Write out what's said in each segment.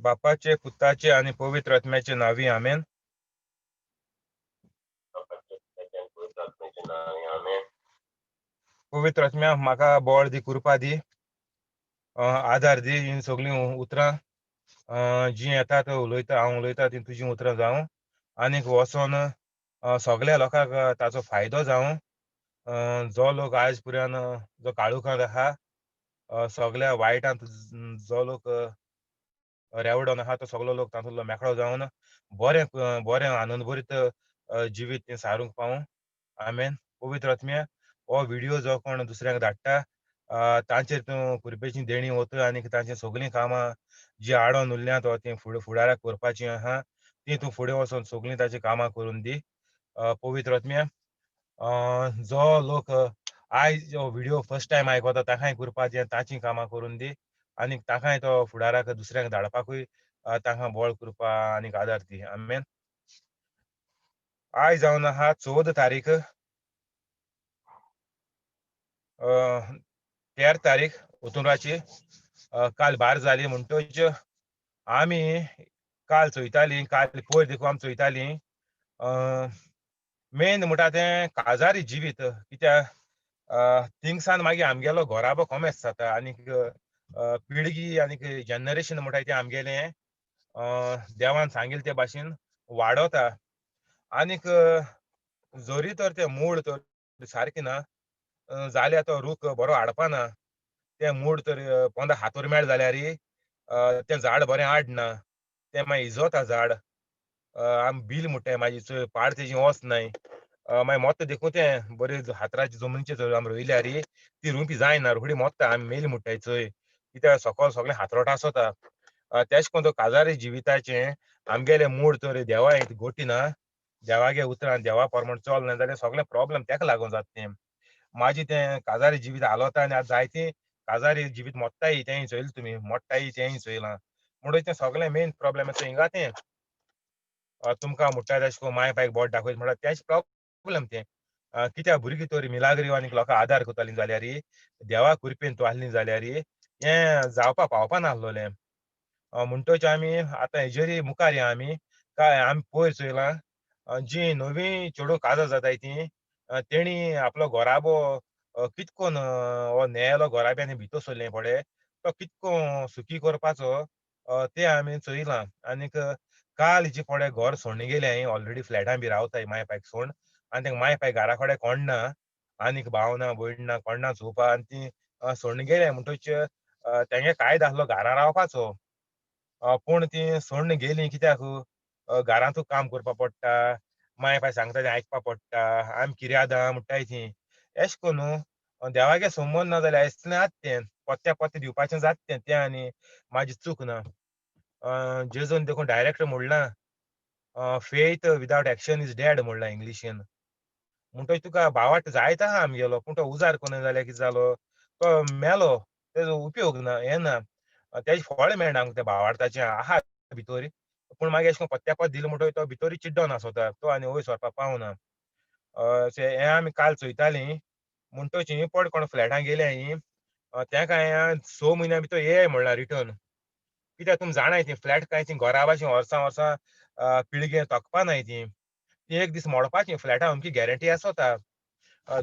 बापाचे, पुताचे आनी पवित्र आत्म्याचे नांवी, आमेन. पवित्र आत्म्या म्हाका बळ दी, कृपा दी, आधार दी. ही सगळीं उतरां जीं येतात उलयता, हांव उलयता तीं तुजीं उतरां जावं आनीक वचोन सगल्या लोकांक ताचो फायदो जावं. जो लोक आयज पुर्यान जो काळुखांत आहा, सगल्या वायटांत जो लोक रेवडोन आहा, तो सगलो लोक तातूंतलो मेकळो जावन बरें बरें आनंदभरीत जिवीत तें सारूंक पावूं. आमेन. पवित्र आत्म्या, हो व्हिडियो जो कोण दुसऱ्यांक धाडटा तांचेर तूं कृपेची देणी वता आनी तांची सगळीं कामां जी आडोन उरल्यांत वा तीं फुडें फुडाराक करपाचीं आहा तीं तूं फुडें वचोन सगळीं ताचीं कामां करून दी. पवित्र आत्म्या, जो लोक आयज हो व्हिडियो फर्स्ट टायम आयकता तांकांय कृपा दी, तांचीं कामां करून दी आनी तांकांय तो फुडाराक दुसऱ्यांक धाडपाकूय तांकां बळ, कृपा आनी आदार दी. आमेन. आयज जावन आहा 14 तारीख, 13 तारीख उतुराची. काल बार जाली म्हणटच आमी काल चोयतालीं, काल पयर देखून आमी चोयतालीं. मेन म्हणटा तें काजारी जिवीत, कित्याक थिंगसान मागीर आमगेलो घराबो कोमेस जाता आनीक पिळगी आनीक जनरेशन म्हणटा तें आमगेलें देवान सांगिल्लें ते भाशेन वाडोता. आनीक जरी तर तें मूळ तर सारकें ना जाल्यार तो रूख बरो हाडपाना. तें मूळ तर पोंदा हातोर मेळ जाल्यार तें झाड बरें आडना, तें मागीर इजोता झाड. आमी बिल म्हणटाय मागीर चोय पाड तेजी वच नाय, मागीर मोत्ता देखून तें बरें हातराचे जमनीचेर जर आमी रोयल्यार ती रोवपी जायना, रोखडी मोत्ता. आमी मेली म्हणटाय चोय, कित्याक सकल सगळें हातरोट आसता. तेश कोन तो काजारी जिविताचें आमगेलें मूळ तर देवा गोटी ना, देवागे उतरान देवा प्रमाण चल ना जाल्यार सगळें प्रॉब्लम तेका लागून जाता. तें माजी तें काजारी जिवीत हालोता आनी आतां जायतीं काजारी जिवीत मोडटाय, तेंय चोयलें तुमी, मोडटाय तेंय चोयलां. म्हणून तें सगळें मेन प्रॉब्लम आसा हिंगा. तें तुमकां म्हणटा तेशें करून माय पायक बोट दाखयता म्हणल्यार तेंच प्रॉब्लम तें. कित्याक भुरगीं तर मिलाग्री आनीक लोकां आदार करतालीं जाल्यार, देवा कृपेन तूं आहलीं जाल्यार हें जावपा पावपा नासलोलें. म्हणटच आमी आतां हेजेर मुखार या. आमी काय आमी पयर चोयलां, जीं नवीं चेडूं काजार जाताय तीं तेणी आपलो घराबो कितकोन हो न्यायालो घराब्यानी भितर सरलें पळय तो कितको सुखी करपाचो तें आमी चोयलां. आनीक काल जी पळय घर सोडून गेलें, ऑलरेडी फ्लॅटां बी रावताय माय पायक सोड, आनी तेंका माय पाय घरा कडेन कोण ना, आनीक भाव ना, भयण ना, कोण ना चोवपा, आनी ती सोडून गेलें म्हणटच तेंगे कायदो आसलो घरा रावपाचो, पूण ती सोडून गेली कित्याक घरांतूच काम करपा पडटा, माय पाय सांगता तें आयकपा पडटा, आमी किर्यादां म्हणटाय ती. एश कोन्नू देवागे संबंद ना जाल्यार आसलें आत तें पत्त्या पत्ते दिवपाचें जाता तें, तें आनी म्हाजी चूक ना. जेजून देखून डायरेक्ट म्हणलां, faith without action is dead म्हणलां इंग्लिशीन. म्हणटच तुका भावाट जायत आहा आमगेलो, पूण तो उजार कोन जाल्यार कितें जालो, तो मेलो, तेजो उपयोग ना, हें ना, तेजें फळ मेळना आमकां. तें भावार्थाचें आहा भितर, पूण मागीर एशें कोन्न पत्त्या पत दिलें म्हणटकीर तो भितरूय चिड्डोन आसता, तो आनी वयर सरपा पावना. हें आमी काल चोयतालीं. म्हणटच हीं पड कोण फ्लॅटां गेल्या हीं तेंका हांवें 6 म्हयन्या भितर येय म्हणलां रिटर्न, कित्याक तुमी जाणाय ती फ्लॅट कांय ती घरा भाशेन वर्सां वर्सां पिळगे तोकपा नाय, ती ती एक दीस मोडपाची. फ्लॅटां अमकी गॅरंटी आसता,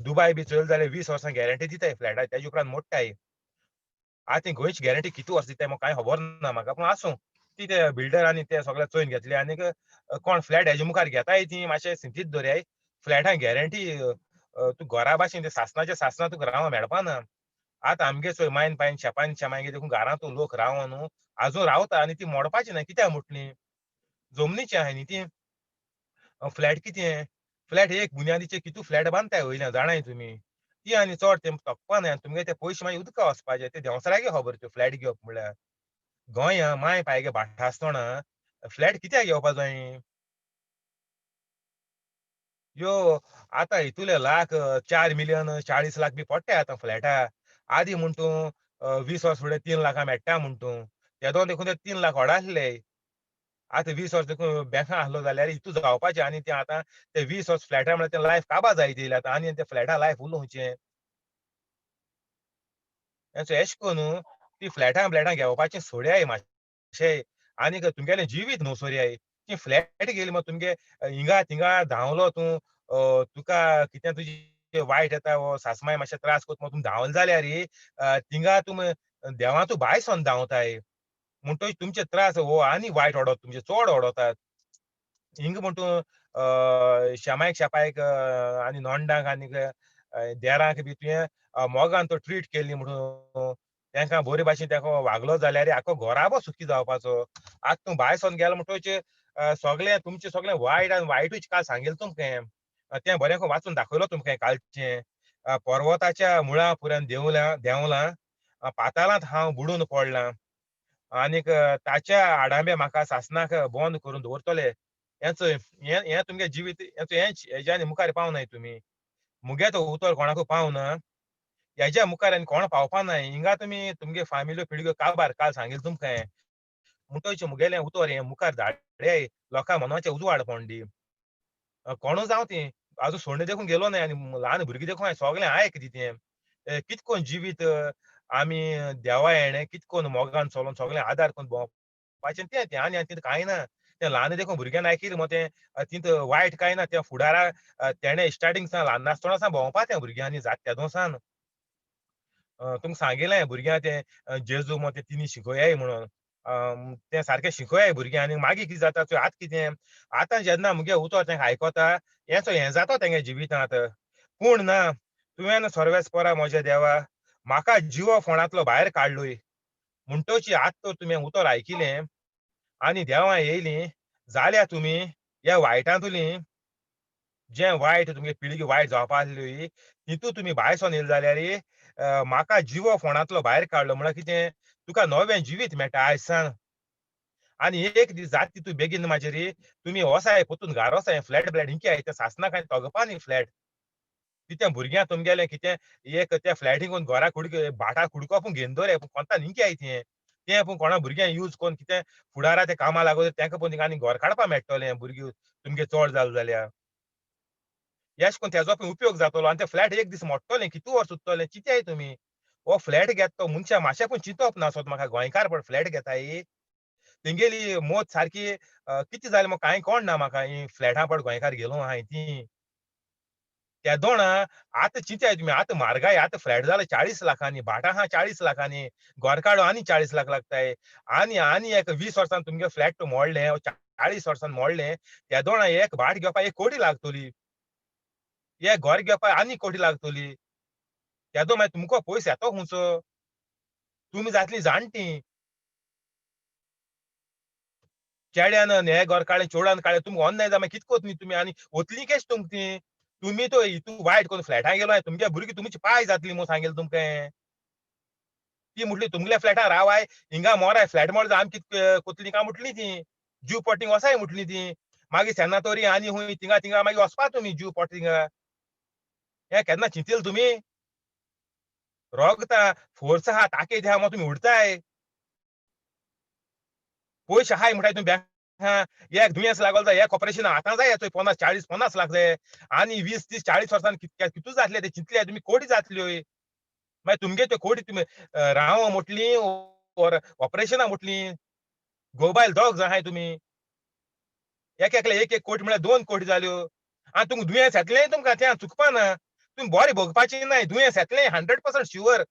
दुबाय बी चोयले जाल्यार 20 वर्सां गॅरंटी दिताय फ्लॅटा, तेजे उपरांत मोडटाय. आतां ती गोंयची गॅरंटी कितू वर्सां दिताय म्हाका कांय खबर ना म्हाका, पूण आसूं, ती ते बिल्डरांनी ते सगळे चोयन घेतले. आनीक कोण फ्लॅट हेजे मुखार घेताय ती मातशें सिंतीत दवरयाय, फ्लॅटां गॅरंटी तूं घरा भाशेन ते सासणाचे सासणां तुका रावंक मेळपा ना. आतां आमगे चोय मायन पायन शेपान शेमायगे देखून घरांत लोक रावन न्हू आजून रावता, आनी ती मोडपाची ना कित्याक म्हटली जमनीची आहाय न्ही ती. फ्लॅट कितें, फ्लॅट एक बुन्यादीचे कितू फ्लॅट बांदताय वयल्यान जाणाय तुमी, ती आनी चड ते तोकपा नाय, तुमगे ते पयशे मागीर उदका वचपाचे, ते देंवचारागे खबर त्यो फ्लॅट घेवप म्हणल्यार. गोंया माय पायगे भाट आसतना फ्लॅट कित्याक घेवपा जाय? यो आतां हितूले लाख 4 मिलियन 40 लाख बी पडटाय आतां फ्लॅटा. आदी म्हूण तूं 20 वर्स फुडें 3 लाखां मेळटा म्हूण तूं तेदो देखून ते 3 लाख व्हड आसले, आतां 20 वर्स देखून बँका आसलो जाल्यार हितू जावपाचें. आनी ते आतां ते 20 वर्स फ्लॅटा म्हळ्यार ते लायफ काबार जायत येयलें आतां, आनी ते फ्लॅटा लायफ उलोवचें एशें करून ती फ्लॅटां ब्लॅटां घेवपाचें सोडयाय मातशें. आनीक तुमगेलें जिवीत न्हू सोरयाय ती फ्लॅट गेली मग तुमगे हिंगा थिंगा धांवलो तूं, तुका कितें तुजी वायट येता वो सासमाय मातशें त्रास करता तूं धांवल जाल्यार थिंगा तुमी देवा तूं भायर सोन धांवताय म्हणटकीच तुमचे त्रास हो आनी वायट ओडत तुमचे चड ओडतात. हिंग म्हण तूं शेमायक शेपायक आनी नोंडांक आनी देरांक बी तुवें मोगान तो ट्रीट केल्ली म्हणून तेंकां बरे भाशेन तेंकां वागलो जाल्यार आख्खो घराबो सुखी जावपाचो. आतां तूं भायर सोन गेलो म्हणटकीच सगळें तुमचें सगळें वायट आनी वायटूच काल सांगिल्लें तुमकां, तें बरें वाचून दाखयलो तुमकां कालचें. पर्वताच्या मुळां पुरान देंवलां, पाताळांत हांव बुडून पडलां आनीक ताच्या आडांबे म्हाका सासणाक बंद करून दवरतले. हेंच हें तुमगे जिवीत हेंच हेज्या मुखार पावनाय तुमी, मुगे तो उतर कोणाकू पावना, हेज्या मुखार आनी कोण पावपा नाय. हिंगा तुमी तुमगे फामिल्यो पिळग्यो काबार काल सांगिल्लें तुमकां म्हणटकीच मुगेलें उतर हें मुखार धाडयाय लोकां मनाचें उजवाड पडून दी. कोणू जावं ती आजून सोडणे देखून गेलो न्हय आनी ल्हान भुरगीं देखून सगळें आयक ती तें कितकोन जिवीत आमी देवा येणें कितकोन मोगान चलोन सगळें आदार करून भोंवपाचें तें तें आनी आनी कांय ना. तें ल्हान देखून भुरग्यान आयकिलें मग तें तिंत वायट कांय ना. तें फुडारा तेणें स्टार्टींग सान ल्हान नासतना सान भोंवपा तें भुरग्यांनी जाता तेदों सान तुमकां सांगिल्लें भुरग्यां तें जेजू मग तें तिनी शिकोयाय म्हणून तें सारकें शिकोयाय भुरग्यां. आनी मागीर कितें जाता चोय आतां कितें आतां जेन्ना मुगे उतर तेंकां आयकता हेचो हें जाता तेंगे जिवितांत. पूण ना तुवें सर्वेस्परा म्हज्या देवा म्हाका जिवो फोंडांतलो भायर काडलोय म्हणटची आतां तर तुवें उतर आयकिलें आनी देवां येयलीं जाल्यार तुमी ह्या वायटांतुली जें वायट तुमगे पिळगी वायट जावपा आसली तितू तुमी भायर सोन येयले जाल्यार म्हाका जिवो फोंडांतलो भायर काडलो म्हळ्यार कितें तुका नवें जिवीत मेळटा आयज सान. आनी एक दीस जात तूं बेगीन म्हाजेर तुमी वसाय पोतून घार वसाय फ्लॅट ब्लॅट हिंकी आय तें सासना कांय तोगपा न्ही फ्लॅट कितें भुरग्यां तुमगेलें कितें एक त्या फ्लॅटीक घरा कुडके भाटा कुडको पूण घेवन दवरे पूण कोंता न्ही आय तें तें पूण कोणा भुरग्यांक यूज करून कितें फुडारा तें कामां लागो तेंका पूण आनी घर काडपा मेळटलें भुरगीं तुमगे चड जालें जाल्यार येश करून तेजो पूण उपयोग जातलो. आनी तें फ्लॅट एक दीस मोडटलें कितू वर्स उरतलें चिंताय तुमी. हो फ्लॅट घेता तो मनशां मातशें पूण चिंतप ना सोद म्हाका गोंयकार पण फ्लॅट घेताय तेंगेली मत सारकी कितें जालें म्हाका कांय कोण ना म्हाका ही फ्लॅटां पड गोंयकार गेलो आहाय ती तेदोणा. आतां चिंताय तुमी आतां म्हारगाय आतां फ्लॅट जाले 40 लाखांनी, भाटां आहा 40 लाखांनी, घर काडो आनी 40 लाख लागताय आनी आनी एक 20 वर्सां तुमगे फ्लॅट मोडलें 40 वर्सां मोडलें तेदोणा एक भाट घेवपाक 1 कोटी लागतली, एक घर घेवपाक आनी कोटी लागतली. तेदो मागीर तुमकां पयस येतो खंयचो, तुमी जातली जाणटी चेड्यान हें घर काडलें चेडवान काडलें तुमकां अन्याय जाय मागीर कितें करतली न्ही तुमी आनी वतली केश तुमकां ती. तुमी तो हितू वायट करून फ्लॅटां गेलो तुमगे भुरगीं तुमची पाय जातली म्हूण सांगिल्लें तुमकां. ती म्हटली तुमगल्या फ्लॅटां रावाय हिंगा मोराय फ्लॅट मोड आमी कितें कोतली काय म्हटली ती जीव पोटींग वसाय म्हटली ती. मागीर सेनातोरी आनी हुंय थिंगा थिंगा मागीर वचपा तुमी जीव पोटींगा. हें केन्ना चिंतले तुमी? रोगता फोर्स आहा ताकीद आहा मग तुमी उडताय पयशे आहाय म्हणटाय तुमी बँक एक दुयेंस लागल जाय एक ऑपरेशन आतां जाय चोय 50 40 50 लाख जाय आनी 20 30 40 वर्सां कितू जातले ते चिंतले तुमी कोटी जातल्यो. मागीर तुमगे त्यो कोटी तुमी राव म्हटली or ऑपरेशनां म्हटली गोबायल दोग जाण आहाय तुमी एक एकले 1 1 कोटी म्हळ्यार 2 कोटी जाल्यो. आनी तुमकां दुयेंस येतलें तुमकां तें चुकपा ना, तुमी बरें भोगपाचें ना, दुयेंस येतलें 100% शुवर.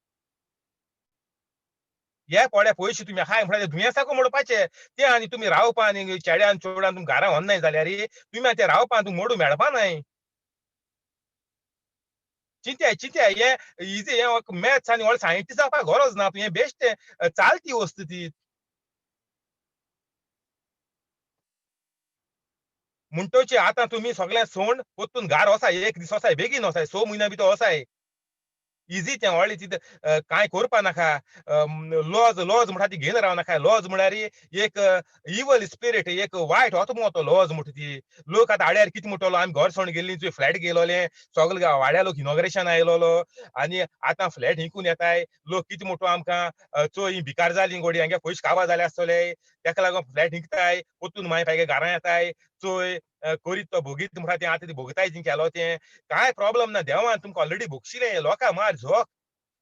हे पळय पयशे तुमी आहाय म्हळ्यार दुयेंसाकू मोडपाचे ते आनी तुमी रावपा आनी चेड्यान चेडवान तुमकां घरा व्हरनाय जाल्यार तुमी आतां रावपा तुमकां मोडू मेळपा नाय. चिंत्याय चिंत्याय हें इजी हें मॅथ्स आनी व्हडलें सायंटिस्ट जावपाक गरज ना, हें बेश्टें चालती वस्तू ती. म्हणटोची आतां तुमी सगळें सोण परतून घार वसाय एक दीस वसाय बेगीन वसाय 6 म्हयन्या भितर वसाय इजी तें व्हडलें तितूं कांय करपा नाका. लॉज लॉज म्हणटा ती घेवन राव नाका. लॉज म्हळ्यार एक इवल स्पिरीट एक वायट आत्मो तो लॉज म्हणटा ती. लोक आतां आड्यार कितें म्हणटलो आमी घर सोडून गेल्ली तुवें फ्लॅट गेलोले सगळे वाड्या लोक इनॉग्रेशन आयलोलो आनी आतां फ्लॅट हिंकून येताय लोक कितें म्हणटो आमकां चोय ही भिकार जाली गोडी हांगे पयशे काबार जाले आसतले तेका लागून फ्लॅट हिंकताय परतून मागीर पागे घरां येताय चोय करीत तो भोगीत म्हणटा तें आतां ती भोगताय ती केलो तें कांय प्रॉब्लम ना. देवान तुमकां ऑलरेडी भोगशिलें लोकां मार झोक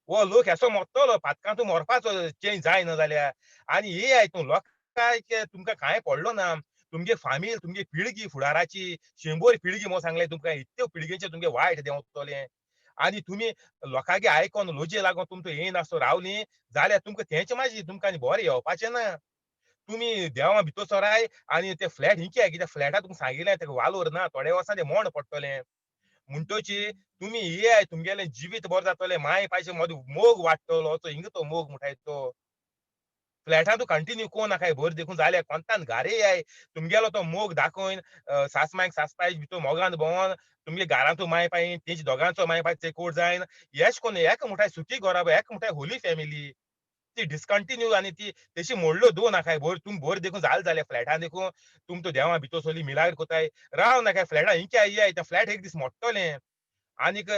हो लोक हेसो मोडटलो पातकां तूं मरपाचो चेंज जायना जाल्यार. आनी हे I तूं लोकां काय तुमकां कांय पडलो ना. तुमगे फामील, तुमगे पिळगी फुडाराची 100 पिळगी म्हूण सांगलें तुमकां, इतल्यो पिळगेचें तुमगे वायट देंवतलें. आनी तुमी लोकांगे आयकोन लजे लागोन तुमकां येयनासतो रावलीं जाल्यार तुमकां तेंच माजी तुमकां आनी बरें येवपाचें ना. तुमी देवा भितर सराय आनी ते फ्लॅट हिंके कित्याक फ्लॅटा तुमकां सांगिल्लें तेका वालोर ना, थोडे वर्सां ते मोड पडटलें. म्हणटची तुमी येयाय, तुमगेलें जिवीत बरें जातलें, माय पायचे मदीं मोग वाडटलो. तो हिंगा तो मोग म्हणटाय तो फ्लॅटां तूं कंटिन्यू कोण नाकाय बरें देखून जाल्यार कोंतान घारे येयाय, तुमगेलो तो मोग दाखोवन सासमायक सासपाय भितर मोगान भोंवन तुमगे घरांतू माय पाय तेंचे दोगांचो माय पाय चेकोट जायन येश कोन्न एक म्हणटाय सुखी घराबो, एक म्हणटाय होली फॅमिली ती डिसकंटिन्यू आनी ती तशी मोडल्यो दोन नाकाय बरें. तुमी बरें देखून जालें जालें फ्लॅटान देखून तुम तो देवा भितर सोली मिलाग्र कोताय राव नाकाय फ्लॅटां हिंके येयाय, तें फ्लॅट एक दीस मोडटलें. आनीक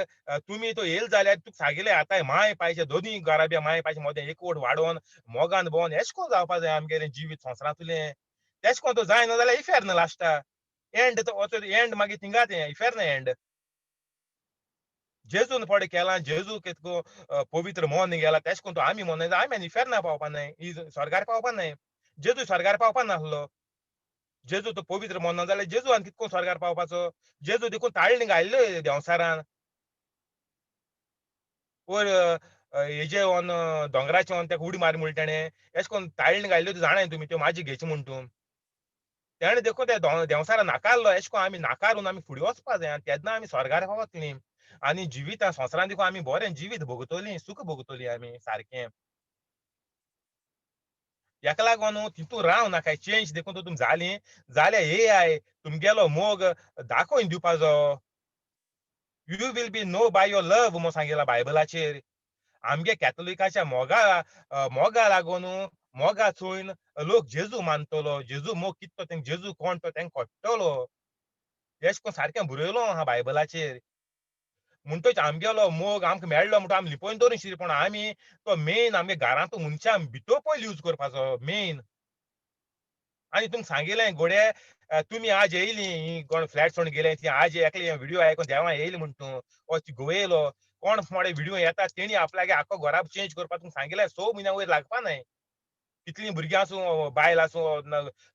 तुमी तो येयल जाल्यार तुका सांगिल्लें आतां माय पायचे दोनूय घराब्या माय पायचे मदें एकवट वाडोवन मोगान भोंवन एश कोन जावपा जाय आमगेलें जिवीत संवसारांतलें. तेश कोन तो जायना जाल्यार इफेर्न लास्टा एंड तो एंड मागीर थिंगा तें इफेर्न एंड. जेजून पडे केलां, जेजू कितको पवित्र मन गेला तेश कोन तो आमी मन आमी आनी इफेर्ना पावपा नाय, स्वर्गार पावपा नाय. जेजू स्वर्गार पावपा नासलो, जेजू तो पवित्र मन जाल्यार जेजू आनी कितको स्वर्गार पावपाचो. जेजू देखून ताळणी घायल्ल्यो देंवसारान वयर हेजे ऑन दोंगराचे ऑन तेका उडी मारी म्हणलें तेणें, एश कोन ताळणी घायल्ल्यो त्यो जाणाय तुमी, त्यो माजी घेची म्हूण तूं. तेणें देखून ते देंवसारान नाकारलो. एश कोन आमी नाकारून आमी फुडें वचपा जाय आनी तेन्ना आमी स्वर्गार पावतलीं आनी जिविता संवसारान देखून आमी बरें जिवीत भोगतलीं, सूख भोगतलीं आमी सारकें. हेका लागून न्हू तितून राव नाकाय, चेंज देखून तुमी जालीं जाल्यार येयाय, तुमगेलो मोग दाखोवन दिवपाचो. You will be know by your love म्हूण सांगिलां बायबलाचेर. आमगे कॅथोलिकाच्या मोगा मोगा लागून मोगा चोयन लोक जेजू मानतलो, जेजू मोग कितें तो तेंका, जेजू कोण तो तेंका कळटलो. एश कोन सारकें बरयलो आहा बायबलाचेर. म्हणटच आमगेलो मोग आमकां मेळ्ळो म्हणटा आमी लिपोवन दवरून शिरी, पूण आमी तो मेन आमगे घरांत मनशां भितर पयलीं यूज करपाचो मेन. आनी तुमकां सांगिल्लें घोडे तुमी आज येयलीं कोण फ्लॅट सोडून गेले ती आज एकले व्हिडिओ आयकून देवा येयली म्हण तूं ओ गोवा येयलो कोण मोडे व्हिडिओ येता तेणी आपल्यागे आख्खो घरा चेंज करपाक तुमकां सांगिल्लें 6 म्हयन्या वयर लागपा न्हय. कितलीं भुरगीं आसूं बायल आसूं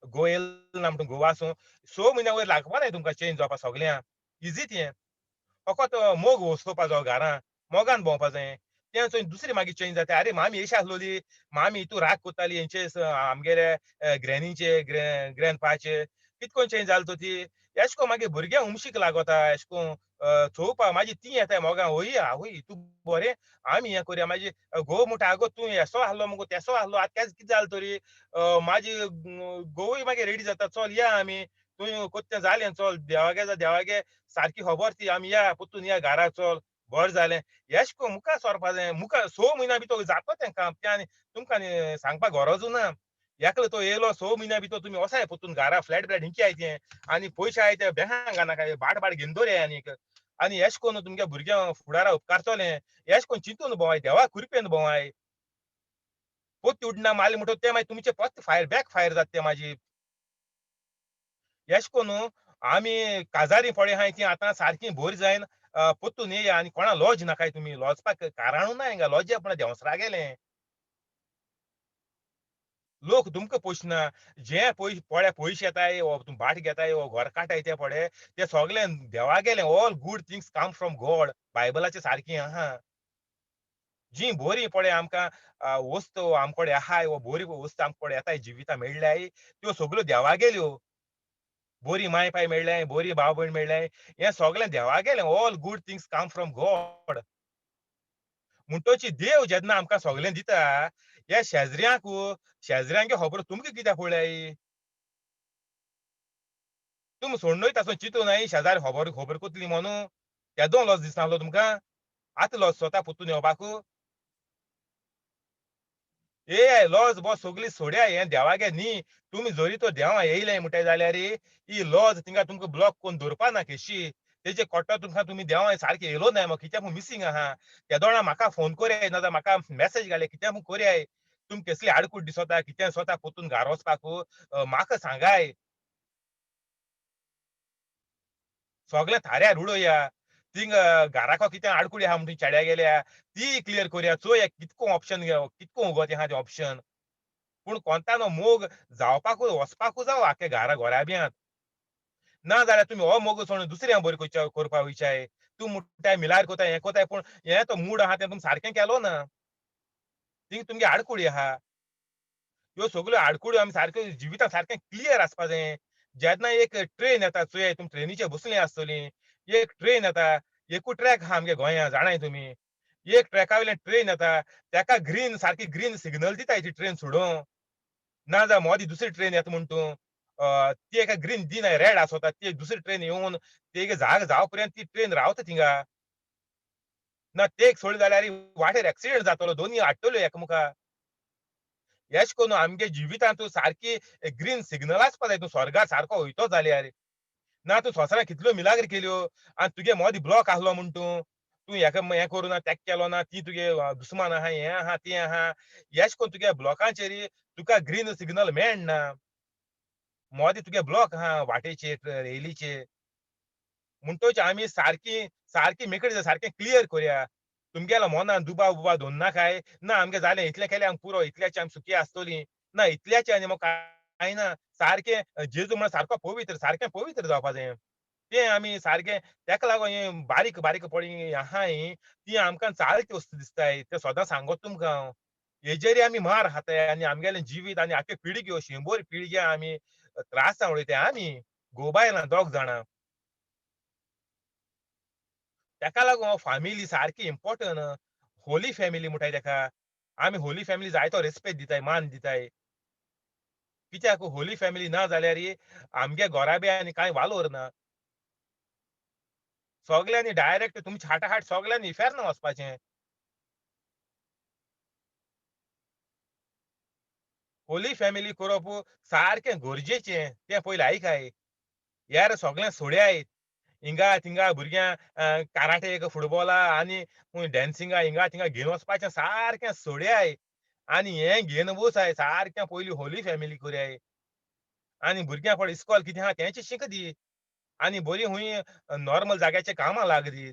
गोवा येयलो ना म्हणटा गोवा आसूं 6 म्हयन्या वयर लागपा न्हय तुमकां चेंज जावपा सगळ्यां. इजी तें फकत मोग वसोवपाचो घरां मोगान भोंवपा जाय. तें चोय दुसरी मागीर चेंज जाता. अरे मामी अशी आसलोली, मामी तूं राग कोत्ताली हेंचे आमगेले ग्रॅनीचे ग्रॅनपाचे कितको चेंज जाल तो ती. एश कोन मागीर भुरग्यांक उमशीक लागता एश कोन चोवपा मागीर ती येता मोगान वय आवय तूं बरें आमी हें करया. मागीर घोव म्हणटा आगो तूं हेसो आहलो मुगो तेसो आहलो आतां केस कितें जालें तरी. मागीर घोवूय मागीर रेडी जाता चल या आमी तूं कोत्तें जालें चल देवागे जा देवागे सारकी खबर ती आमी या परतून या घरा चल बरें जालें. एश कोन मुखार सरपा जाय. मुखार 6 म्हयन्या भितर जाता तें काम तें आनी तुमकां आनी सांगपाक गरजूच ना. एकलो तो येयलो 6 म्हयन्या भितर तुमी वसाय परतून घरा फ्लॅट ब्लॅट हिंके आय तें आनी पयशे आय ते बँकान घालनाकाय भाट भाट घेवन दवरया आनीक. आनी एश कोन तुमगे भुरग्यांक फुडारा उपकारतलें. एश कोन चिंतून भोंवाय देवा कृपेन भोंवाय. पोत्ती उडना मारली म्हणटकच तें मागीर तुमचें पोत्त फायर बॅक फायर जाता तें मागीर. एश कोन आमी काजारी पळय आहाय ती आतां सारकी बरी जायन परतून येया आनी कोणा लॉज नाकाय तुमी लॉजपाक कारणूय ना हिंगा लॉज पूण देंवसरा गेलें. लोक तुमकां पोसना जे पयशे पळय पयशे येताय वो तूं भाट घेताय वो घर काडटाय ते पळय ते सगळे देवा गेले. All good things come from God बायबलाचे सारकी आहा. जी बरी पळय आमकां वस्तू आमकडे आहाय वो बरी वस्तू आमकडे येताय जिवितां मेळ्ळ्याय त्यो सगळ्यो देवा गेल्यो. बरी माय पाय मेळ्ळ्याय बरी भाव भयण मेळ्ळ्याय हें सगळें देवा गेलें. All good things come from God. म्हणटची देव जेन्ना आमकां सगळें दिता ह्या शेजऱ्यांक शेजऱ्यांक खबर तुमकां कित्याक पळय तुमी सोडनूय ताचो चिंतून नाय शेजारी खबर खबर कोतली म्हणून तेदो लॉस दिसनासलो तुमकां. आतां लॉस स्वता परतून येवपाक ए लॉज बॉस सगळी सोड्या हें देवागे न्ही. तुमी जरी तो देवा येयले म्हणटाय जाल्यार ही लॉज थिंगा तुमकां ब्लॉक करून दवरपा ना केशी तेजे कोट्टो तुमकां तुमी देवा सारकें येयलो ना मग कित्याक म्हूण मिसींग आहा तेदोणा म्हाका फोन करयाय ना जाल्यार म्हाका मॅसेज घाले कित्याक म्हूण करयाय तुमी कसली आडकूट दिसता कितें स्वता परतून घरा वचपाक म्हाका सांगाय. सगळें थाऱ्यार उडोवया थिंग घराको कितें आडकुडी आहा म्हणून चेड्या गेल्या ती क्लियर करया चोया कितको ऑप्शन कितको उगो आहा तें ऑप्शन. पूण कोंतानो मोग जावपाकूच वचपाकूच जावो आख्या घरा घोराब्यांत. ना जाल्यार तुमी हो मोग सोडून दुसऱ्या बरी करपा वयचाय. तूं म्हणटाय मिलार कोताय हें कोताय, पूण हें तो मूड आहा तें तुमी सारकें केलो ना, ती तुमगे आडकुळी आहा. ह्यो सगल्यो आडकुळ्यो आमी सारक्यो जिवितांत सारकें क्लियर आसपा जाय. जेन्ना एक ट्रेन येता चोयाय, तुमी ट्रेनीचेर बसली आसतली, एक ट्रेन येता, एकू ट्रॅक आहा आमगे गोंयांत जाणाय तुमी, एक ट्रॅका वयल्यान ट्रेन येता तेका ग्रीन सारकी ग्रीन सिग्नल दिताय ती ट्रेन सोडूं, ना जाल्यार मोदी दुसरी ट्रेन येता म्हण तूं ती एका ग्रीन दिनाय, रेड आसता, ती दुसरी ट्रेन येवन तेगे जाग जाव पर्यंत ती ट्रेन रावता थिंगा. ना तेक सोडली जाल्यार वाटेर एक्सिडेंट जातलो, दोनी आडटल्यो एकमुखा. एश कोन्न आमगे जिवितांत तूं सारकी ग्रीन सिग्नल आसपा जाय, तूं स्वर्गार सारको वयतो जाल्यार. ना तूं संवसारांत कितल्यो मिलाग्री केल्यो आनी तुगे मोदी ब्लॉक आहलो म्हण तूं तूं हेका हें करूं ना, तेका केलो ना, ती तुगे दुस्मान आहा, हें आहा तें आहा, एश कोन्न तुगे ब्लॉकांचेर तुका ग्रीन सिग्नल मेळना. मोदी तुगे ब्लॉक आहा वाटेचेर रेलीचेर. म्हणटोच आमी सारकी सारकी मेकळी सारकें क्लियर करया. तुमगेलो मनान दुबाव बुबाव दवरनाकाय, ना आमगें जालें इतलें केलें आमकां पुरो, इतल्याचे आमी सुखी आसतलीं ना, इतल्याचें आनी मग कांय ना. सारकें जेजू म्हळ्यार सारको पवित्र, सारकें पवित्र जावपा जाय. तें आमी सारकें तेका लागून हें बारीक बारीक पळय आहाय ती आमकां चालती वस्तू दिसताय. तें सदां सांगत तुमकां हांव, हेजेर आमी मार खाताय आनी आमगेलें जिवीत आनी आख्खे पिळग्यो, 100 पिळग्या आमी त्रासां उडयताय आमी गोबायलां दोग जाणां. तेका लागून फॅमिली सारकी इम्पॉर्टंट. होली फॅमिली म्हणटाय तेका आमी. होली फॅमिली जायतो रेस्पेद दिताय, मान दिताय. कित्याक होली फॅमिली ना जाल्यार आमगे घोराबे आनी कांय वालोर ना. सगल्यांनी डायरेक्ट तुमचे हाटाहाट सगल्यांनी इफेर्न वचपाचें. होली फॅमिली करप सारकें गरजेचें, तें पयलें आयकाय. यार सगळें सोडयाय, हिंगा थिंगा भुरग्यां कराटे फुटबॉला आनी डॅन्सिंगा हिंगा थिंगा घेवन वचपाचें सारकें सोडयाय आनी हें घेवन वचाय सारकें. पयलीं होली फॅमिली करयाय आनी भुरग्यां पळय इस्कॉल कितें आहा तेंच शिक दी आनी बरी खूंय नॉर्मल जाग्याचेर कामां लाग दी.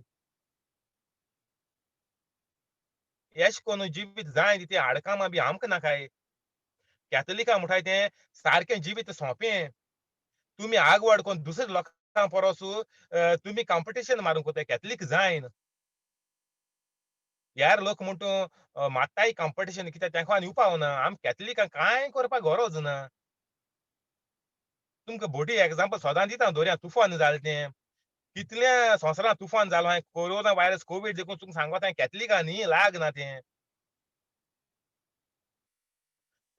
एश कोन्न जिवीत जाय तितलीं हाडकामां बी आमकां नाकाय. कॅथलिकां म्हणटाय तें सारकें जिवीत सोंपें. तुमी आगवाड कोन्न दुसरे लोकां परस तुमी कॉम्पिटिशन मारूंक वताय कॅथलीक जायन. यार लोक म्हणटा मात्ताय कॉम्पिटिशन कित्याक तेंका आनी उपाव ना. आम कॅथलिकांक कांय करपाक गरज ना. तुमकां बोटी एग्जाम्पल सदां दिता दवरया, तुफान जालें तें, कितल्या संवसारांत तुफान जालो हांवें, कोरोना वायरस कोवीड देखून तुमकां सांगता कॅथलिकां न्ही लाग ना तें.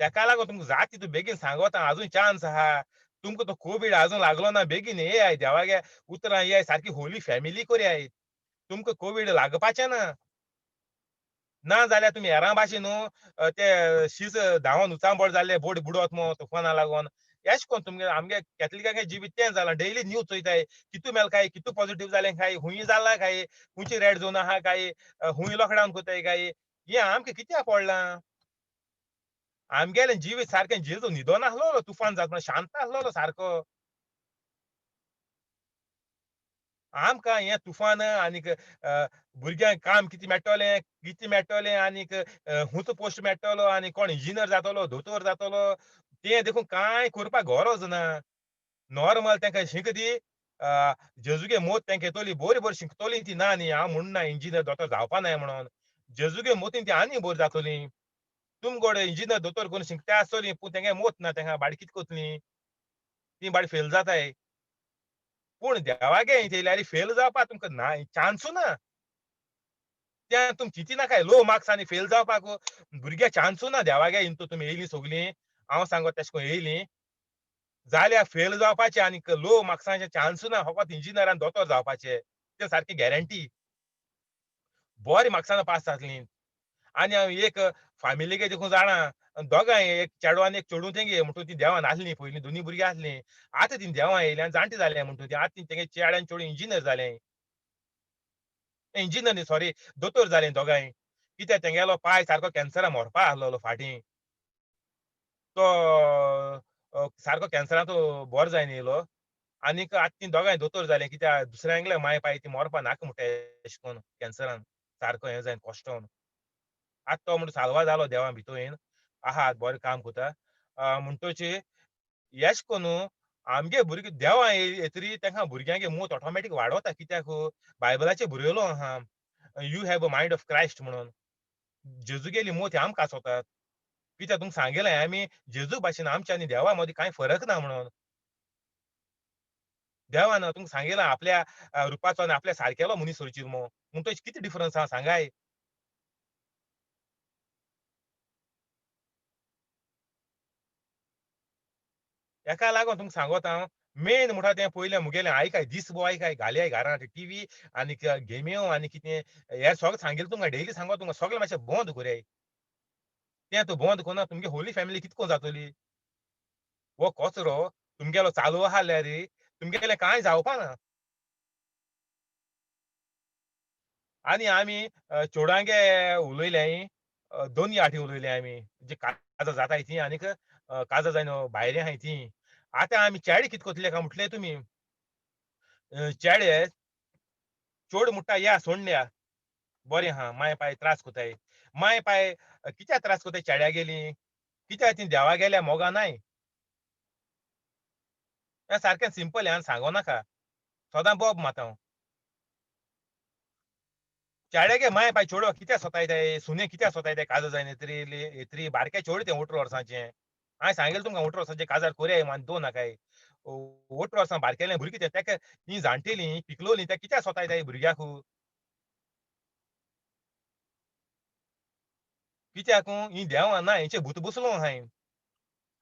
तेका लागून तुमकां जाता तितू बेगीन सांगता, आजून चान्स आहा तुमकां. तो कोवीड आजून लागलो ना, बेगीन येयाय देवागे उतरां येयाय, सारकी होली फॅमिली करयाय. तुमकां कोवीड लागपाचें ना. ना जाल्यार तुमी हेरां भाशेन न्हू ते शीस धांवन उचांबळ जाल्ले बोट बुडत मो तुफाना लागून. एश कोन्न तुमगे आमगे कॅथलिकांगे जिवीत तें जालां. डेली न्यूज चोयताय, कितू मेल काय, कितू पॉझिटिव्ह जालें काय, हुंय जाला काय, खुंयची रेड झोन आहा काय, हुंय लॉकडावन कोताय काय, हें आमकां कित्याक पडलां? आमगेलें जिवीत सारकें जेजू न्हिदोन आसलोलो तुफान जाता शांत आसलोलो सारको. आमकां हें तुफान आनीक भुरग्यांक काम कितें मेळटलें, कितें मेळटलें आनीक हुंच पोस्ट मेळटलो आनी कोण इंजिनियर जातलो, दोतोर जातलो, तें देखून कांय करपाक गरज ना. नॉर्मल तेंकां शिक दी, जेजूगे मोत तेंकां येतली, बरी बरी शिकतली ती. ना न्ही हांव म्हणना इंजिनियर दोतोर जावपा नाय म्हणून, जेजूगे मोतीन ती आनी बरी जातली. तुमगोडे इंजिनियर दोतोर करून शिकता आसतली पूण तेंगे मोत ना, तेंका बाडी कितें करतली, ती बाडी फेल जाताय. पूण देवागे येयल्यार फेल जावपाक तुमकां ना चान्सू ना. त्या तुम चिंती नाकाय लो मार्क्स आनी फेल जावपाक भुरग्या चान्सू ना. देवागे इंतू तुमी येयलीं सगलीं, हांव सांगत तेश कोन येयलीं जाल्यार फेल जावपाचें आनी लो मार्क्सांचे चान्सू ना. फकत इंजिनियर आनी दोतोर जावपाचे तें सारकी गॅरंटी, बरे मार्क्सान पास जातलीं. आनी हांव एक फामिलीगे देखून जाणा, दोगांय एक चेडो आनी एक चेडूं तेंगे म्हणटू ती देवान आसलीं पयलीं, दोनी भुरगीं आसलीं. आतां ती देवां येयलीं आनी जाणटी जालें म्हणटू ती आतां तेंगे चेडे आनी चेडूं इंजिनियर जालें, इंजिनियर न्ही सॉरी दोतोर जालें दोगांय. कित्याक तेंगेलो पाय सारको कॅन्सरा मरपा आसलोलो फाटीं, तो सारको कॅन्सरा तो बरो जायन येयलो आनीक आतां ती दोगांय दोतोर जालें. कित्याक दुसऱ्यांगले माय पाय ती मरपा नाका म्हणटा एशें कोन्न कॅन्सरान सारको हें जायन कश्टोन. आतां तो म्हणटा साल्वा जालो देवा भितून. आहात बरें काम कोता. म्हणटोची येश कोन्नू आमगे भुरगे देवा येतरी तेंकां भुरग्यांगे मोत ऑटोमॅटीक वाडोता. कित्याक बायबलाचेर बरयलो आहा, you have a mind of Christ म्हणून. जेजूगेली मोत आमकां आसोतात. कित्याक तुमकां सांगलें आमी जेजू भाशेन आमच्या आनी देवा मदीं कांय फरक ना म्हणून. देवान तुमकां सांगिलां आपल्या रुपाचो आनी आपल्या सारकेलो मनीस करची मो. म्हणटच कितें डिफरन्स आहा सांगाय. हेका लागून तुमकां सांगोता हांव, मेन म्हणटा तें पयलें मुगेलें आयकाय दीस भोव आयकाय घालयाय घरांत टिवी आनी गेम्यो आनी कितें हें सगळें सांगिल्लें तुमकां डेली सांगो तुमकां सगळें मातशें बंद करयाय. तें तूं बंद करना तुमगे होली फॅमिली कितको जातली. हो कचरो तुमगेलो चालू आहा जाल्यार तुमगेलें कांय जावपा ना. आनी आमी चेडवांगे उलयले, दोन आठी उलयले आमी, जी काजां जाताय ती आनीक काजां जायन भायले आहाय ती. आतां आमी चेडे कितें कोतले काय म्हटलें तुमी, चेडे चोड म्हणटा या सोडून या बरें आहा, माय पाय त्रास कोताय. माय पाय कित्याक त्रास कोताय चेड्या गेली? कित्याक ती देवा गेल्या मोगा नाय. हें सारकें सिंपल हें सांगो नाका, सदां बोब माता हांव. चेड्यागे माय पाय चेडवा कित्याक सोतायताय, सुने कित्याक सोतायताय काजार जायना येतरी बारके चेडूं तें 18 वर्सांचें. हांवें सांगिल्लें तुमकां 18 वर्सांचें काजार कोरयाय आनी दोन नाकाय. 18 वर्सां बारकेलें भुरगीं तें तेका ती जाणटेलीं पिकलोलीं तें कित्याक सोतायताय भुरग्याक? कित्याक ही देवां ना, हेंचे भूत बसलो आहाय.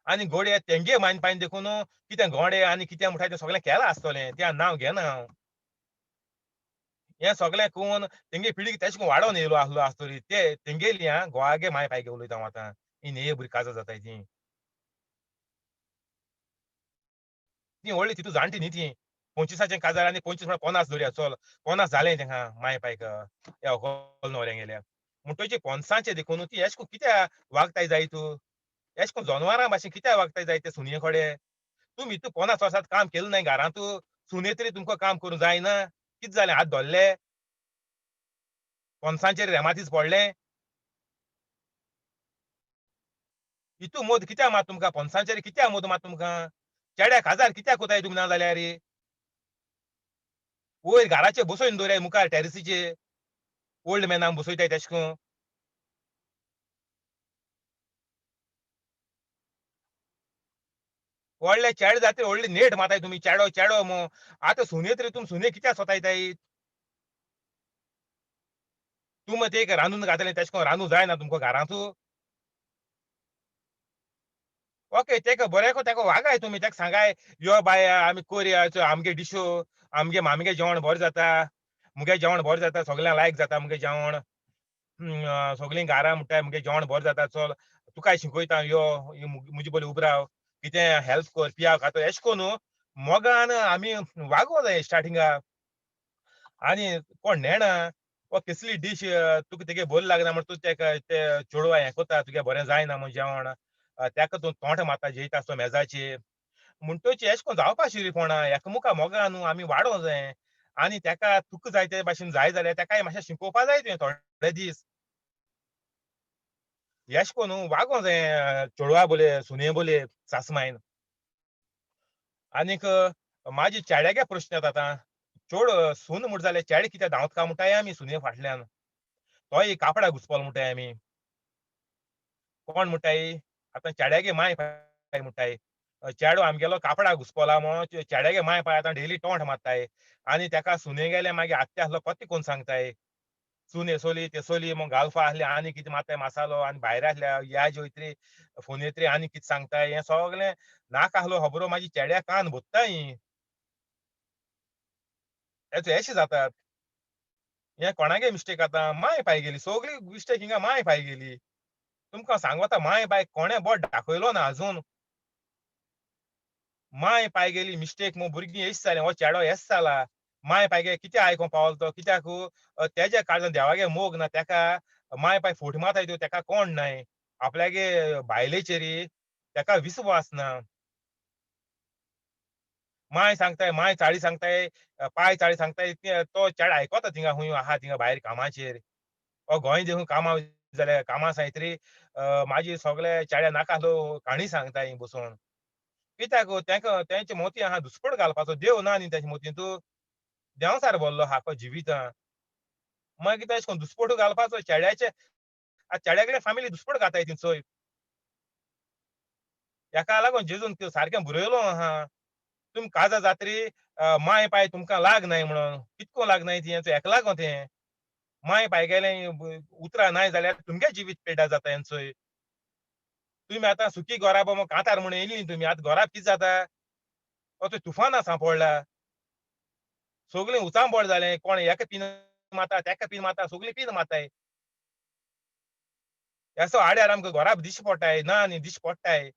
आनी गोडे तेंगे मायन पायन देखून कितें गोडे आनी कितें म्हणटा तें सगळें केलां आसतलें, तें नांव घेना हांव. हें सगळें कोण तेंगे पिळगी तेश कोन वाडोवन येयलो आसलो आसतली ते तेंगेली आं गोवागे माय पायगे उलयता हांव आतां. ही न्हय भुरगीं काजार जाताय ती ती व्हडली तितू जाणटी न्ही ती 25 काजार आनी 25 म्हळ्यार 50 धरया, चल 50 जालें तेंकां माय पायक ह्या व्हंकल न्हवऱ्यांक गेल्या. म्हणटची 50 देखून ती एश कोन कित्याक वागताय जाय तूं, एश कोन जनवरां भाशेन कित्याक वागताय जाय ते सुनये कडेन? तुमी इतू 50 वर्सांत काम केलें ना घरांत, सुने तरी तुमकां काम करूंक जायना? कितें जालें हात धरले 50 रेमातीच पडलें? इतू मोद कित्याक मात तुमकां 50 कित्याक मोद मात तुमकां? चेड्याक हजार कित्याक कोताय तुमी ना जाल्यार? वयर घराचे बसोवन दवराय मुखार टॅरिसीचे ओल्ड मॅनाक बसयताय तेश कोन. व्हडले चेडे जातरी व्हडली नेट माताय तुमी, चेडो चेडो मो. आतां सुने तरी तुमी सुने कित्याक सोतायताय? तुमी ते रांदून घातलें तेश कोन रांदूं जायना तुमकां घरांत? ओके तेका बरें को तेका वागाय तुमी, तेका सांगाय यो बाय आमी कोरया आमगे डिशो, आमगे मामगे जेवण बरें जाता, मुगे जेवण बरें जाता, सगळ्यांक लायक जाता मुगे जेवण, सगळीं घरां म्हणटाय मुगे जेवण बरें जाता, चल तुकाय शिकयता यो मुजे बोले उबराव कितें हेल्प कर पियाव खातो. एश कोन मोगान आमी वागों जाय स्टार्टिंगा. आनी कोण नेणा वा कसली डीश तुका तेगे बरें लागना म्हण तूं तेका ते चेडवा हें कोता तुगे बरें जायना म्हण जेवण, तेका तूं तोंड मारता जेयता आसतो मेजाचेर. म्हणटच एश कोन जावपा शिरीपणा एकामुका मोगान न्हू आमी वाडों जाय. आनी तेका तुका जाय ते भाशेन जाय जाल्यार तेकाय मातशें शिकोवपा जाय तुवें थोडे दीस. एश कोन न्हू वागों जाय चेडवा बोले सुने बोले सासमायन. आनीक म्हाजे चेड्यागे प्रश्न येता आतां, चोड सून म्हूण जाल्यार चेडे कित्याक धांवत काय म्हणटाय आमी सुने फाटल्यान, तोय कापडा घुसपलो म्हणटाय आमी. कोण म्हणटाय आतां चेड्यागे माय पाय म्हणटाय, चेडो आमगेलो कापडा घुसपला म्हणून चेड्यागे माय पाय आतां डेली तोंड मारताय. आनी तेका सुने गेले मागीर आत्या आसलो कत्ते कोण सांगताय, सून येसोली तेसोली मग गाल्फा आसले आनी कितें मारताय मसालो, आनी भायर आसल्या ह्या जेवतरी फोन येतरी आनी कितें सांगताय. हें सगळें नाका आसलो खबरो मागीर चेड्या कान भोत्ताय. एशें जातात. हें कोणागे मिस्टेक आतां माय पाय गेली, सगळी मिस्टेक हिंगा माय पाय गेली. तुमकां सांगता माय पाय कोणें बोट दाखयलो ना अजून. माय पाय गेली मिस्टेक मग भुरगीं एश जालें, हो चेडो एश जाला. माय पाय कित्याक आयकों पावलो तो, कित्याक तेज्या काळजान देवागे मोग ना, तेका माय पाय फोट मारताय त्यो तेका कोण नाय, आपल्यागे बायलेचेर तेका विस्वास ना. माय सांगताय, माय चाळी सांगताय, पाय चाळी सांगताय, तो चेडो आयकोता थिंगा खूंय आहा थिंगा भायर कामाचेर, हो गोंय देखून कामा जाल्यार कामां सायत्री म्हाजी सगळे चेड्या नाका आसलो काणी सांगताय बसून. कित्याक तेंका तेंचे मोती आहा दुसपट घालपाचो देव ना न्ही तेंच्या मोतीन, तूं देंवचार भरलो हाको जिवितां. मागीर तेश कोन दुसपट घालपाचो चेड्याचे, चेड्या कडेन फामिली दुसपट घाताय ती चोय. हेका लागून जेजून सारकें बरयलो आहा, तुमी काजा जात्री माय पाय तुमकां लाग नाय म्हणून. कितको लाग नाय ती हेका लागो तें माय पाय गेलें उतरां नाय जाल्यार तुमगे जिवीत पेडा जाता हेंचोय. तुमी आतां सुकी घोराबो मग कांतार म्हूण येयली तुमी, आतां घोराब कितें जाता, तो तुफाना सांपडला, सगळीं उचांबळ जालें, कोण एका पीन माता तेका पीन माता, सगळीं पीन माताय. असो आड्यार आमकां घोराब दिश्टी पडटाय ना न्ही, दिश्टी पडटाय.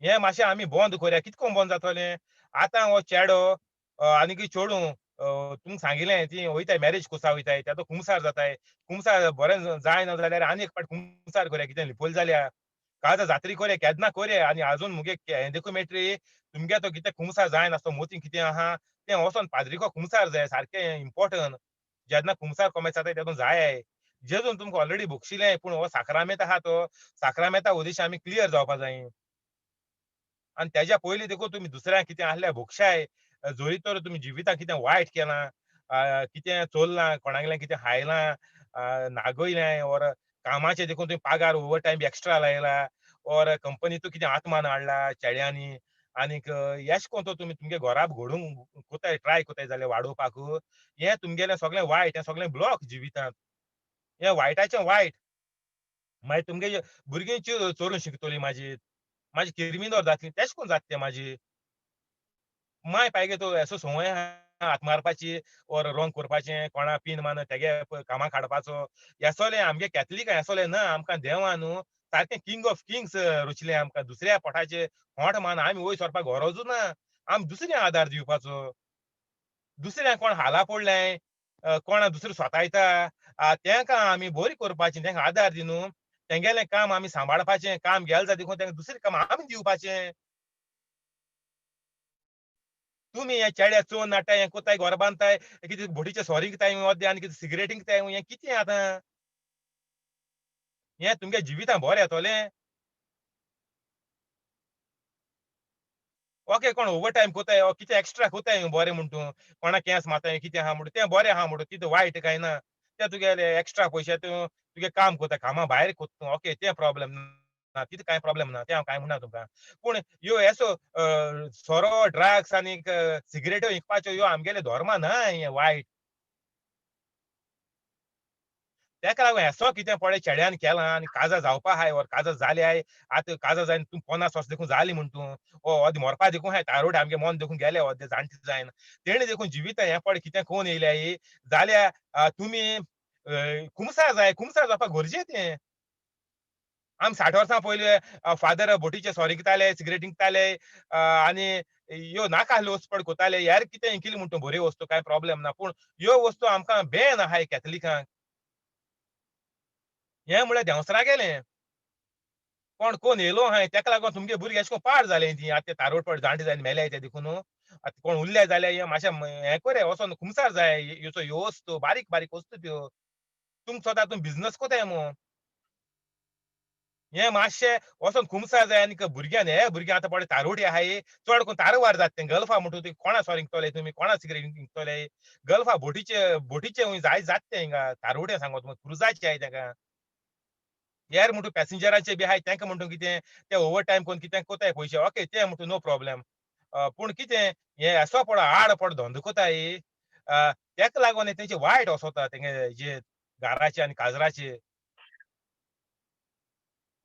हें मातशें आमी बंद करया. कितको बंद जातलें आतां हो चेडो आनीक चेडूं तुमकां सांगिलें ती वयताय मॅरेज कोसा वयताय, तेजो कुमसार जाताय, कुमसार बरें जायना जाल्यार आनी एक फावट कुमसार करया, कितें लिपयलें जाल्यार काजा जात्री करया, केन्ना करया. आनी आजून मुगे हें देखून मेळटली तुमगे तो कितें कुमसार जायनासतो मोती कितें आहा तें वचोन पाद्रीको कुमसार जाय, सारकें इम्पोर्टंट. जेन्ना कुमसार कोमेस जाताय तेदोन जाय. जेजून तुमकां ऑलरेडी बक्षिलें, पूण हो साक्रामेंत आहा तो साक्रामेंता उद्देश आमी क्लियर जावपा जाय. आनी तेज्या पयलीं देखून तुमी दुसऱ्यांक कितें आहल्यार भोगशाय, जोरी तर तुमी जिवितांत कितें वायट केलां, कितें चोरलां, कोणागेलें कितें खायलां, नागयलें, ओर कामाचें देखून तुमी पागार ओवर टायम एक्स्ट्रा लायला, ओर कंपनीतूं कितें आत्मान हाडला चेड्यांनी, आनीक येश कोन तो तुमी तुमगे घोराब घडोवंक कोताय ट्राय कोताय जाल्यार वाडोवपाक, हें तुमगेलें सगळें वायट, हें सगळें ब्लॉक जिवितांत, हें वायटाचें वायट. मागीर तुमगे भुरगीं चोरून शिकतलीं, म्हाजी म्हाजी किर्मिनोर जातली, तेश कोन जाता तें. म्हाजी माय पायगे तो असो संवय हात मारपाची ओर रॉंग करपाचें, कोणा पीन मान तेगे कामाक हाडपाचो, हेसोलें आमगे कॅथलिकां हेसोलें ना. आमकां देवान न्हू सारकें किंग ऑफ किंग्स रचलें आमकां, दुसऱ्या पोटाचे खोंट मान आमी वयर सरपाक गरजूच ना, आमी दुसऱ्यांक आदार दिवपाचो. दुसऱ्यांक कोण हाला पडलें, कोणा दुसरें स्वतायता तेंकां आमी बरी करपाची, तेंकां आदार दिवन तेंगेलें काम आमी सांबाळपाचें, काम गेलें जाता देखून तेंकां दुसरें काम आमी दिवपाचें. तुमी हे चेड्या चोवन नाटाय, हें कोताय घर बांदताय, कितें बोटीचे सोरींक ताय अर्दे आनी कितें सिगरेटींक ताय, हें कितें आतां हें तुमगे जिवितां बरें येतलें? ओके, कोण ओवर टायम कोताय कितें एक्स्ट्रा कोताय बरें म्हण तूं कोणा केंस माताय कितें आहा म्हणटा तें बरें आहा म्हणटा, तितूं वायट कांय ना, तें तुगेलें एक्स्ट्रा पयशे तूं तुगे काम कोता, कामा भायर कोत्ता तूं, ओके तें प्रॉब्लम ना, तितूं कांय प्रॉब्लम ना, तें हांव कांय म्हणना तुमकां. पूण ह्यो येसो सोरो, ड्रग्स आनीक सिगरेट्यो विकपाच्यो ह्यो आमगेले धर्मा न्हय, हें वायट. तेका लागून हेसो कितें पळय चेड्यान केलां आनी काजा जावपा आहाय ओर काजा जाली आहाय, आतां काजा जायन तूं 50 वर्सां देखून जाली म्हण तूं ओ अर्दें मरपा देखून आहाय, तारोड आमगे मन देखून गेले अर्दें जाणटे जायन, तेणें देखून जिवितां हें पळय कितें कोन येयल्याय जाल्यार तुमी कुमसार जाय, कुमसार जावपाक गरजें तें. आमी 60 वर्सां पयलीं फादर बोटीचे सोरी विकताले, सिगरेट विकताले आनी ह्यो नाका आसल्यो वस्तू पड कोताले, यार कितें इकिली म्हण तूं बऱ्यो वस्तू कांय प्रॉब्लम ना, पूण ह्यो वस्तू आमकां बॅन आहाय कॅथलिकांक. हें म्हळ्यार देंवसरा गेलें कोण कोण येयलो आहाय, तेका लागून तुमगे भुरगे अशें करून पाड जालें ती. आतां ते तारोड पड जाणटे जायन मेले ते देखून आतां कोण उरले जाल्यार हें मातशें हें करे वचोन कुमसार जाय. ह्यो वस्तू बारीक बारीक वस्तू त्यो तुमकां सोदा तुमी बिजनस कोताय मू, हें मातशें वचोन कुमसार जाय. आनी भुरग्यान हे भुरगे आतां पळय तारोटी आहाय, चड करून तारवार जाता तें गल्फा म्हणटा तुमी कोणा सोरी विकतले, तुमी कोणा सिगरेट विकतले, गल्फा बोटीचे बोटीचे जाय जाता तें हिंगा तारोटे सांगो तुमकां क्रुजाचे आहाय तेका, यार म्हणटू पॅसेंजराचे बी आहाय तेंका म्हणटू कितें ते ओवर टायम कोन्न कितें कोताय पयशे, ओके तें म्हणटू नो प्रॉब्लम. पूण कितें हें असो पड आड पड धंदो कोताय तेका लागून तेंचे वायट वसोता तेंगे जे घराचे आनी काजराचे,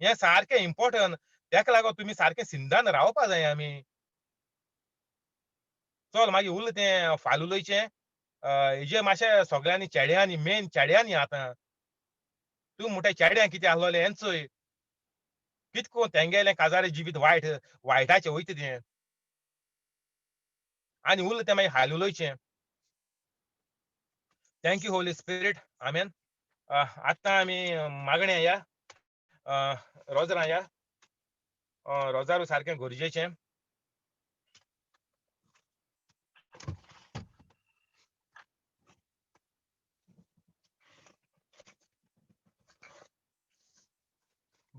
हें सारकें इम्पोर्टंट. तेका लागून तुमी सारकें सिंधान रावपा जाय आमी. चल मागीर उरलें तें फाल उलोवचें हेजें मातशें सगळ्यांनी चेड्यांनी मेन चेड्यांनी आतां तूं म्हणटा चेड्यां कितें आसलोलें हें चोय कितको तेंगेलें काजारे जिवीत वायट वायटाचें वयता तें, आनी उरलें तें मागीर हाल उलोवचें. Thank you Holy Spirit, आमेन. आतां आमी मागणें या रोजरां या, रोजारू सारकें गरजेचें.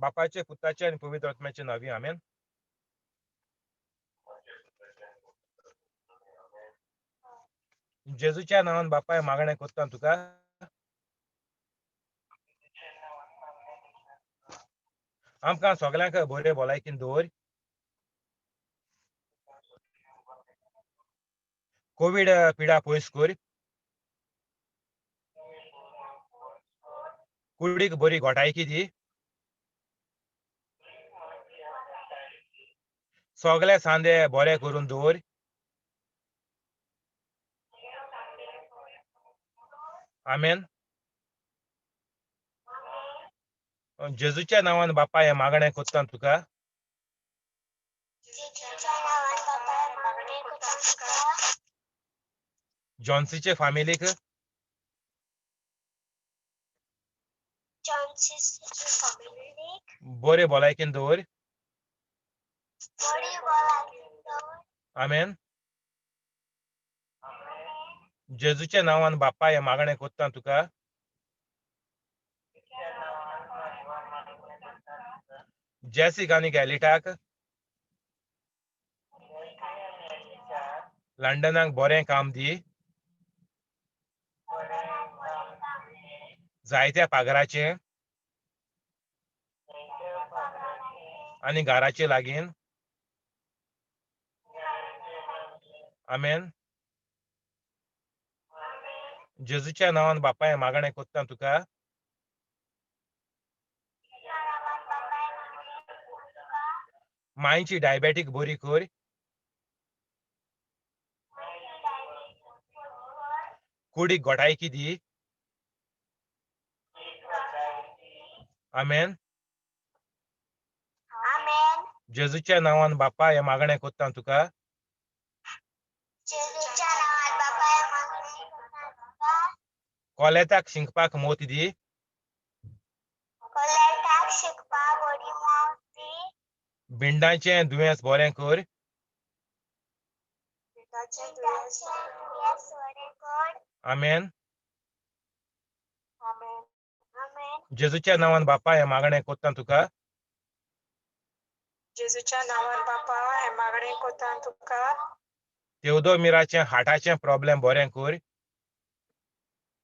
बापाचे, पुताचे आनी पवित्र आत्म्याचे नांवी, आमेन. जेजूच्या नांवान बापाय मागणें कोत्ता तुका. आमकां सगल्यांक बरे भलायकीन दवर. कोवीड पिडा पयस कर. कुडीक बरी घोटायकी दी. सगळे सांदे बरे करून दवर. आमेन. जेजूच्या नांवान बापाय मागणें कोत्ता तुका. जॉन्सीचे फामिलीक बरे भलायकेन दवर. आमेन. जेजूच्या नांवान बापाय मागणें कोत्ता तुका. जेसीक आनी गॅलिटाक लंडनाक बरें काम दी. जायत्या पागराचें आनी घराचे लागीं. आमेन. जेजूच्या नांवान बापाय मागणें कोत्ता तुका. मांयची डायबेटीक बरी कर. कुडीक घोटायकी दी. आमेन. जेजूच्या नांवान बापाय मागणें कोत्ता तुका. कॉलेताक शिकपाक मोत दी. बिंडाचें दुयेंस बरें कर. आमेन. जेजूच्या नांवान बापाय मागणें कोत्ता तुका. जेजूच्या नांवान बापा हें मागणें कोत्ता तुका. तेवदोमिराचें हार्टाचें प्रॉब्लेम बरें कर.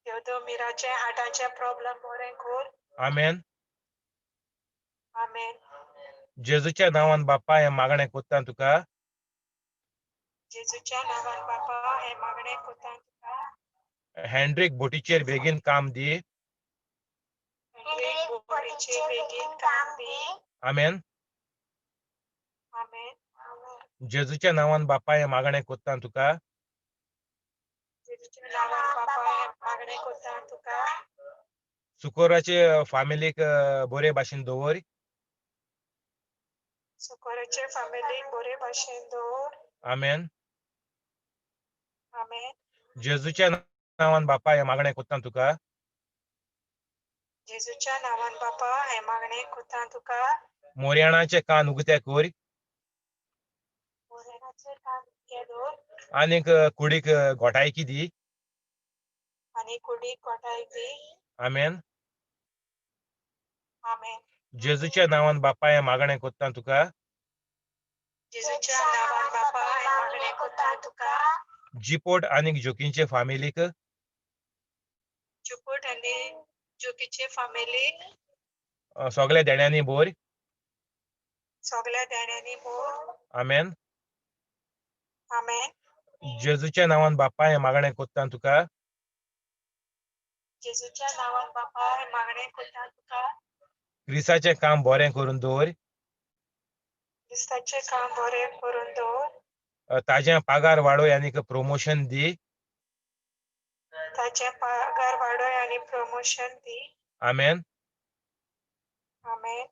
तेवदोमिराचें हार्टाचें प्रॉब्लेम बरें कर. आमेन. आमेन. जेजूच्या नांवान बापा हें मागणें कोत्ता तुका. जेजूच्या नांवान बापा हें मागणें कोत्ता तुका. हॅन्ड्रीक बोटीचेर बेगीन काम दी. हॅन्ड्रीक बोटीचेर बेगीन काम दी. आमेन. आमेन. जेजूच्या नांवान बापा हें मागणें कोत्ता तुका. जेजूच्या नांवान बापा हें मागणें कोत्ता तुका. सुकोराचे फामिलीक बरे भाशेन दवर. सुकोराचे फामिलीक बरे भाशेन दवर. आमेन. आमेन. जेजूच्या नांवान बापा हें मागणें कोत्ता तुका. जेजूच्या नांवान बापा हें मागणें कोत्ता तुका. मोरयाणाचे कान उगते कर. मोरयाणाचे कान उगते दवर. आनीक कुडीक घोटायकी दी. आनी कुडीक घोटायकी दी. आमेन. आमेन. जेजूच्या नांवान बापा हें मागणें कोत्ता तुका. जेजूच्या नांवान बापा हें मागणें कोत्ता तुका. जिपोट आनीक जोकींचे फामिलीक. जिपोट आनी जोकीचे फामिलीक. सगल्या देण्यांनी बोर. सगल्या देण्यांनी बोर. आमेन. आमेन. जेजूच्या नांवान बापा हें मागणें कोत्ता तुका. जेजूच्या नांवान बापा हें मागणें कोत्ता तुका. क्रिसाचें काम बरें करून दवर. क्रिस्ताचें काम बरें करून दवर. ताजें पगार वाडोय आनीक प्रमोशन दी. ताचें पगार वाडोय आनी प्रमोशन दी. आमेन. आमेन.